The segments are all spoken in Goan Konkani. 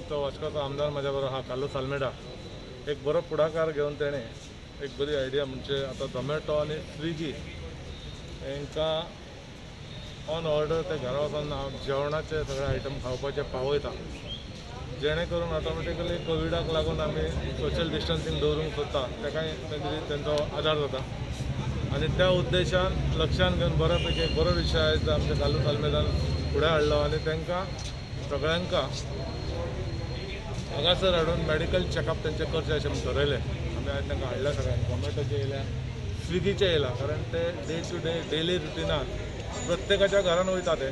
आमचो वास्कोचो आमदार म्हाज्या बरोबर आहा कार्लूस आल्मेडा, एक बरो फुडाकार घेवन तेणें एक बरी आयडिया म्हणजे आतां झोमॅटो आनी स्विगी हांकां ऑन ऑर्डर ते घरा वचून जेवणाचे सगळे आयटम खावपाचे पावयता, जेणे करून ऑटोमॅटिकली कोविडाक लागून आमी सोशल डिस्टन्सींग दवरूंक सोदता ताकाय तेंचो आदार जाता. आनी त्या उद्देशान लक्षान घेवन बऱ्या पैकी एक बरो विशय आयज आमच्या कार्लूस आल्मेदान फुडें हाडलो आनी तांकां सगळ्यांक हांगासर हाडून मेडिकल चॅकअप तेंचें करचें अशें म्हूण ठरयलें. आमी आयज तांकां हाडल्या सगळ्यांक, झोमॅटोचे येयल्या, स्विगीचे येयला, कारण ते डे टू डे डेली रुटिनान प्रत्येकाच्या घरान वयता ते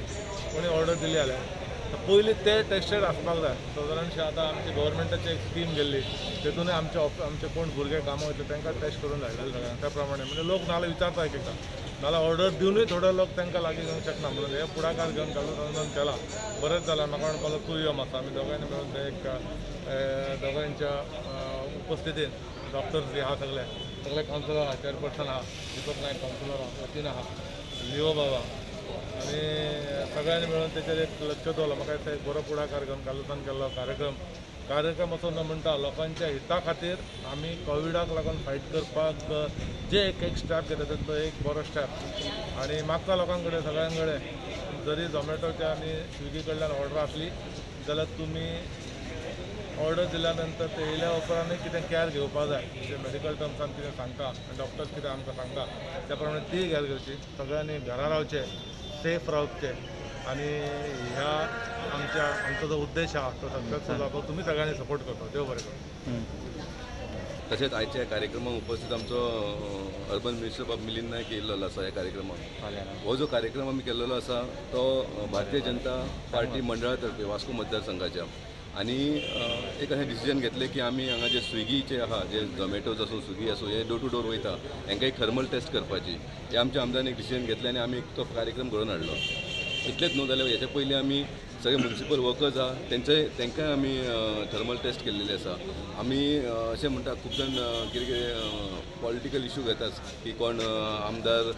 कोणी ऑर्डर दिली जाल्यार पयलीं ते टेस्टेड आसपाक जाय. सादारणशें आतां आमची गव्हर्मेंटाची एक स्कीम गेल्ली तेतूनय आमचे आमचे कोण भुरगे कामां वयता तांकां टेस्ट करून धाडलेले सगळ्यांक. त्या प्रमाणे म्हणजे लोक नाल्यार विचारता एक एकदां, नाल्यार ऑर्डर दिवनूय थोडे लोक तांकां लागीं घेवंक शकना म्हणून हे फुडाकार घेवन कार्लूस आल्मेदान केला. बरेंच जालां, म्हाका म्हणपाक तूं यो मातसो, आमी दोगांयनी मेळून ते एक दोगांयच्या उपस्थितीन डॉक्टर्स बी आहा, सगळे सगळे कावन्सिलर आहा, चेअरपर्सन आहा, दीपक नायक कावन्सिलर आहा, सचिन आहा, लिओ बाबा आनी सगळ्यांनी मेळून तेचेर एक लक्ष दवरलो. म्हाका दिसता एक बरो फुडाकार घेवन कार्लूसान केल्लो कार्यक्रम असो न म्हणटा लोकांच्या हिता खातीर आमी कोविडाक लागून फायट करपाक जे एक एक स्टेप घेता तातूंतलो एक बरो स्टेप. आनी मागता लोकां कडेन सगळ्यां कडेन जरी झोमॅटोच्या आनी स्विगी कडल्यान ऑर्डर आसली जाल्यार तुमी ऑर्डर दिल्या नंतर ते येयल्या उपरांतूय कितें कॅर घेवपाक जाय, म्हणजे मेडिकल टर्म्सान कितें सांगता आनी डॉक्टर्स कितें आमकां सांगता त्या प्रमाणे ती कॅर घेवची. सगळ्यांनी घरा रावचें, सेफ रावचें आनी ह्या आमच्या आमचो जो उद्देश आहा तो सक्सेसफूल जावपाक तुमी सगळ्यांनी सपोर्ट करता. देव बरें करूं. तशेंच आयच्या कार्यक्रमाक उपस्थित आमचो अर्बन मिनिस्टर बाब मिलिंद नायक येयल्लो आसा. ह्या कार्यक्रमाक हो जो कार्यक्रम आमी केल्लो आसा तो भारतीय जनता पार्टी मंडळा तर्फे वास्को मतदारसंघाच्या आनी एक अशें डिसिजन घेतलें की आमी हांगा जे स्विगीचे आहा, जे झोमॅटोज आसूं स्विगी आसूं, हे डोर टू डोर वयता हांकां एक थर्मल टेस्ट करपाची हे आमच्या आमदारान एक डिसिजन घेतलें आनी आमी एक तो कार्यक्रम घडोवन हाडलो. इतलेंच न्हू जाल्यार हेच्या पयलीं आमी सगळे म्युनिसिपल वर्कर्स आहा तांकांय आमी थर्मल टेस्ट केल्लेली आसा. आमी अशें म्हणटा खूब जाण कितें कितें पॉलिटिकल इशू घेतात की कोण आमदार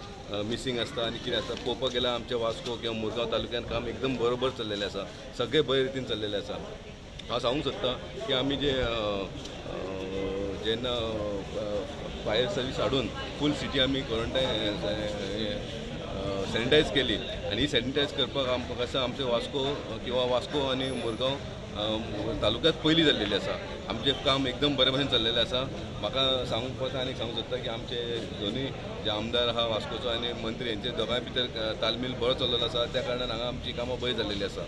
मिसींग आसता आनी कितें आसता. पळोवपाक गेल्यार आमच्या वास्को किंवा मुरगांव तालुक्यांत काम एकदम बरोबर चल्लेलें आसा, सगळें बरे रितीन चल्लेलें आसा. हांव सांगूंक सोदता की आमी जे जेन्ना फायर सर्वीस हाडून फूल सिटी आमी क्वॉरंटायन सॅनिटायज केली आनी ही सॅनिटायज करपाक आमकां कसो आमचे वास्को किंवा वास्को आनी मुरगांव तालुक्यांत पयलीं जाल्लेली आसा. आमचें काम एकदम बरे भशेन चल्लेलें आसा. म्हाका सांगूंक पडटा आनी सांगूंक सोदता की आमचे दोनूय जे आमदार आहा वास्कोचो आनी मंत्री हेंचे दोगांय भितर तालमेल बरो चल्लेलो आसा, त्या कारणान हांगा आमची कामां बरी जाल्लेली आसा.